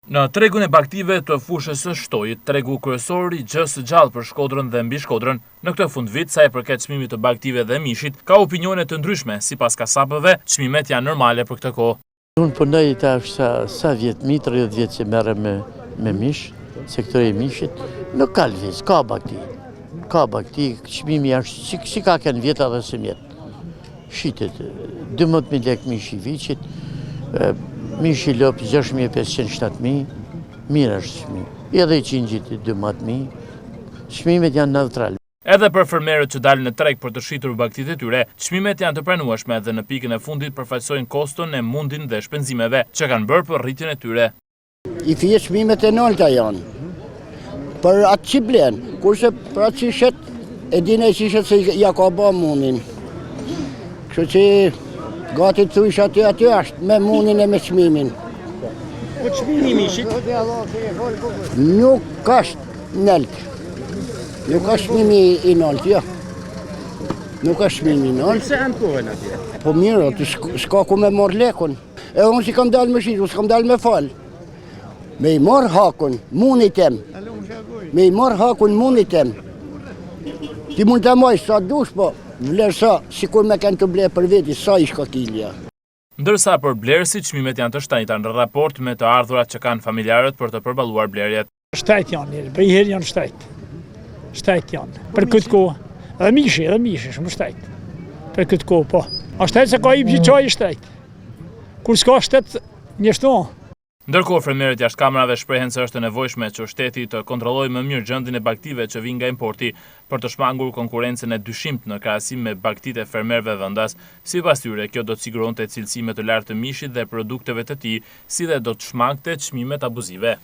Në tregun e bagëtive të Fushës së Shtojit, tregu kryesor i gjësë së gjallë për Shkodrën dhe mbi Shkodrën, në këtë fundvit sa i përket çmimit të bagëtive dhe mishit, ka opinione të ndryshme, sipas kasapëve, çmimet janë normale për këtë kohë. Unë punoj tash sa, sa vjet, mi 30 vjet që merrem me, me mish, sektori i mishit, nuk ka lëviz, ka bagëti. Ka bagëti, çmimi është si, si ka kënë vjet edhe simjet. Shitet 12.000 lek mishi i viçit, mishi i lopës 6.500-7.000, mirë është çmimi. Edhe i qingjit 12.000, çmimet janë neutral. Edhe për fermerët që dalin në treg për të shitur bagëtitë e tyre, çmimet janë të pranueshme dhe në pikën e fundit përfaqësojnë koston e mundin dhe shpenzimeve që kanë bërë për rritjen e tyre. I fije çmimet e nalta janë. Për atë që blen, kurse për atë që shet, e din e që shet se ja ka ba mundin. Kështu që gati të thujsh aty aty është me mundin e me çmimin. Po çmimi i mishit? Nuk është nalt. Nuk është çmimi i nalt, jo. Nuk është çmimi i nalt. Pse ankohen atje? Po mirë, aty s'ka ku me marrë lekun. Edhe unë si kam dalë me shit, unë s'kam dalë me falë. Me i marrë hakun, mundit tem. Me i marrë hakun, mundit tem. Ti mund të mojsh sa dush, po vlerësa, sikur me kënë të ble për veti, sa ish ka kilja. Ndërsa për blerësit, çmimet janë të shtrenjta në raport me të ardhurat që kanë familjarët për të përballuar blerjet. Shtrejt janë, mirë, për i herë janë shtrejt. Shtrejt janë, për këtë kohë. Edhe mishi, edhe mishi, shumë shtrejt. Për këtë kohë, po. A shtrejt se ka i që qaj i shtrejt. Kur s'ka shtet, njështu. Ndërkohë, fermerët jashtë kamerave shprehen se është e nevojshme që shteti të kontrollojë më mirë gjendjen e bagëtive që vijnë nga importi për të shmangur konkurrencën e dyshimtë në krahasim me bagëtitë e fermerëve vendas. Sipas tyre, kjo do të siguronte cilësi më të lartë të mishit dhe produkteve të tij, si dhe do të shmangte çmimet abuzive.